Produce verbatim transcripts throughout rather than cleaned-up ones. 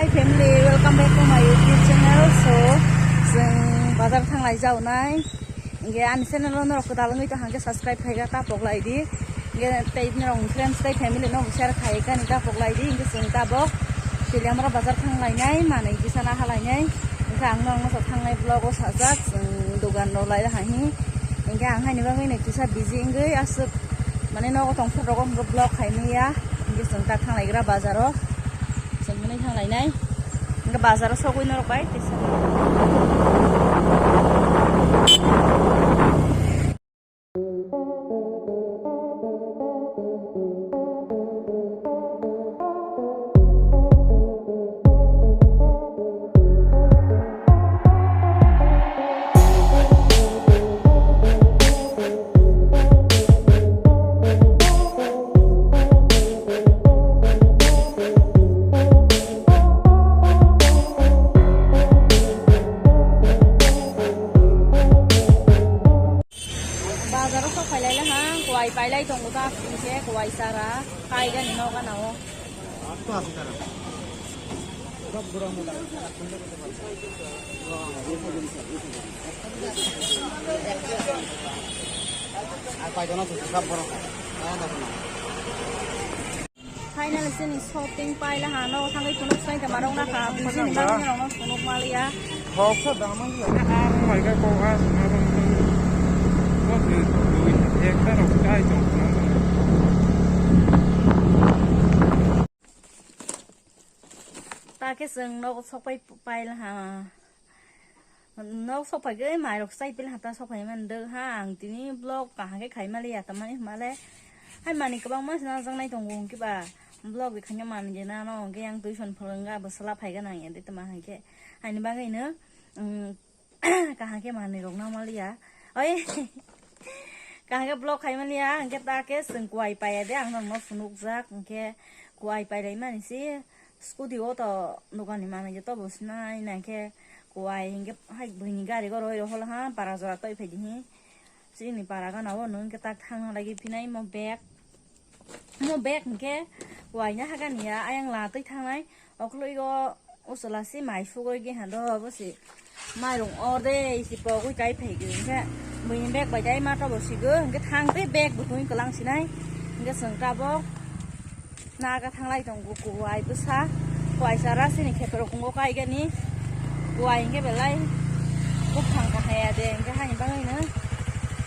Hi family, welcome back to my YouTube channel. So, chwng bazar thanglai jaonai. Inge ani channel o norok kwtal wngwi tong hangke subscribe khaika ta poklai di. Inge tei norok friends tei family no share khaika ni ta poklai di. Inge chwng tabok Teliamura bazar thanglainai, manwi kisa na halainai. Inge ang norok no thangnai vlog o sajak, chwng dogan rok lai hai hi. Inge ang haini bagwi no kisa busy wngwi aswk mane nogo tong phuru rogo vlog khaimaya. Inge chwng ta thanglaigra bazar o. Chwng mwnwi thang lainai. Hwnkhe bazaro sogwi norok bai tisa. Bazaro sok phailai le ha, kuai pailai tongo ta, khe kuai sara, kaigani nogo gana o. Finally, chini shopping paila ha, no thangwi phunuk swinai tongma rok nakha, bujini bagwi rok no phunuk maliya. Hoksa damang la. Ang malga ko ha suna bang. Ko de dui ekta rok kai tong. Ta khe chwng nogo sok pai, paila ha. Nok sok phaikhe mairok chai pili hata sok phai man dok ha, ang tini vlog kaham khe khai mali ya tamani hwnba le hai manwi kwbangma se najaknai tongo hwnkhe ba vlog bai khaina manwi je nano hwnkhe yang tuition phwrwngga bwsala phaiga nang ya de tama hwnkhe haini bagwi no, um, kaham khe manwi rok na mali ya oi kaham khe vlog khai mali ya hwnkhe ta khe chwng kuai pai ya de ang norok no phunukjak hwnkhe kuai pai lai mani se. Scooty o to dokan ni manwi je tobo sinai nangkhe kuai hinkhe hai buini gari o roi rohor ha para jora toi phaidi hi. Chini para gana o nwng khe tak thangna lagi phinai mo bag. Mo bag hinkhe kuai na hagani ya ayang la twi thangnai okhloigo usula si mai sugoi ge hado bo si. Mairung orde isi pogwi kai phai gwi hwnkhe buini bag bai dai ma tobo sigo hwnkhe thang tei bag bo twi kwlang sinai hwnkhe chwng tabok naga thanglai tongo kuwai bwsa kuwai sara sini kheto rok wngo kaigani kuwai hwnkhe belai buphang kahaya de hwnkhe haini bagwino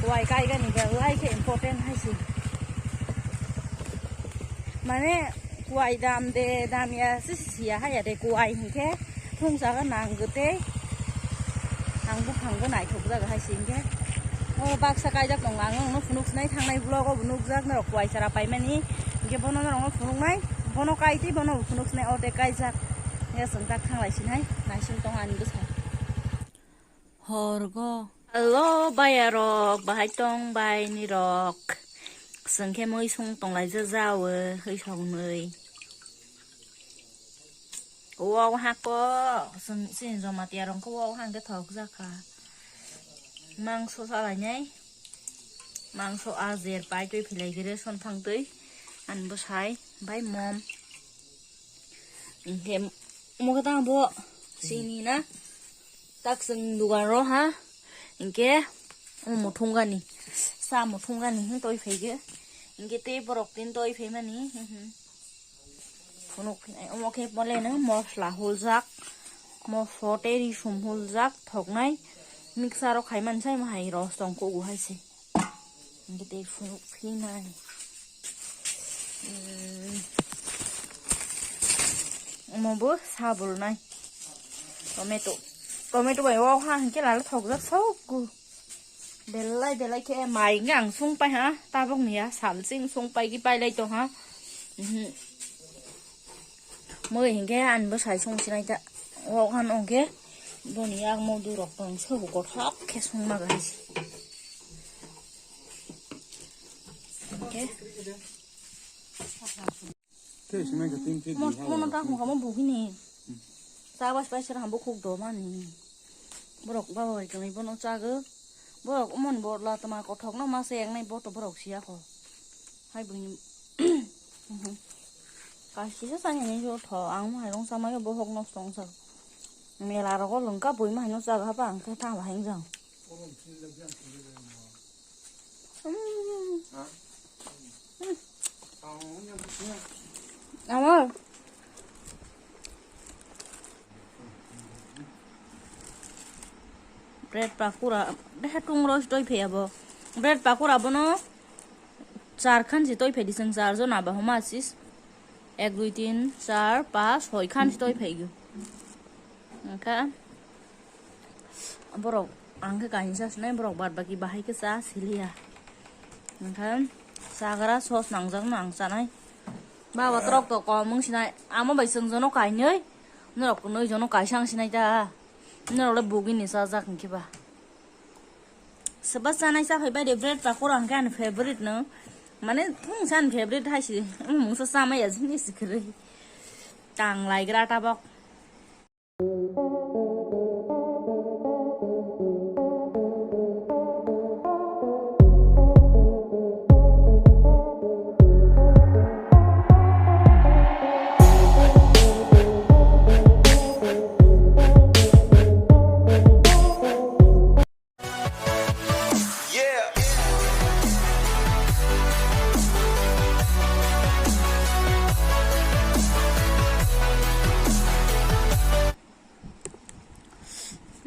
kuwai kaigani belai khe important hai se mane. Kuwai dam de, dam ya se siya haya de, kuwai hinkhe thung saka nang gete. Ang buphang bo naithok jak hai se hinkhe. O baksa kaijak tongo, ang nokno phunuk sinai thangnai vlog o bo nukjak norok kuwai sara paimani. Hinkhe bono norok no phunuknai, bono kai tei bono bo phunuk sinai o de kaijak. Hinkhe chwng tak thanglai sinai, naising tong ani bwsai. Horgo. Hello, bayarok, bahai tong bai nirok? Chwng khe mui sung tonglaijak jawe, hwi song nwi. Wok hako, chwng, chini Jamatia rok khe wok hang khe thok jakha. Mangso salainai. Mangso ajer pai twi philai gire son thang twi. Ani bwsai, bai mom. Hinkhe mokhe tang bo sini na tak chwng dugan ro ha. Hinkhe omo thungani sa mo thungani hin toi phai ge. Hinkhe tei borok tin toi phai mani. Phunuk phinai omo khe mole no mosla huljak. Mosla tei risum huljak thoknai. Mixer o khai mansai mo hai ros tong kugu hai se. Hinkhe tei phunuk phinai. Hmm. Omo bo sabul nai. Tomato. Tomato bai o ha hinkhe lala thokjak soku. Belai belai khe mai hinkhe ang sung pai ha. Tabok ni ya sal sing sung pai ki pai lai tong ha. Mhm. Mui hinkhe ani bwsai song sinai ta. O han ongkhe boni yak modu rok tong sobo kothok khe song ma gai se. Hinkhe Tei sinai khe tin khe mo-, di ha mono wala ta khe. Hung kha mo bugini. Hmm. Ta bai bai sera hambo khuk do mani. Borok baba bai kwlai bono chago. Borok umon bo la tama kothok no ma se yang nai bo to borok siya kho. Hai buini. Kaisa sani hinwi tho, ang mahairong chamai bohok nosto wngsa. Mela rogo lwngka bui mahaino chaga hapa ang khe tang bahai wngjang. Mm. Amar. Bread pakura, deha tung roi toi phai abo. Bread pakura bono char khan si toi phai di chwng char jona ba homa sis. Ek, dui, tin, char, pas, soi khan si toi phai go. Angkha borok ang khe kainsa sinai borok bad baki bahai khe cha siliya. Angkha chagra sos nangjakno ang chanai. Baba torok to kom wng sinai. Amo bai chwng jono kainwi. Norok kwnwi jono kaisa ang sinai ta. Norok le bugini chajak hinkhe ba. Soba chanai cha phai bai de bread pakora hinkhe ani favorite no. Mane thung sa ani favorite hai si. Omo mungsa chamaya jini si kwrwi. Tang lai gra tabok.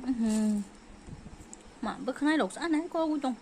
Mhm. Ma, bwkhanai rok sa nai kogwi tong.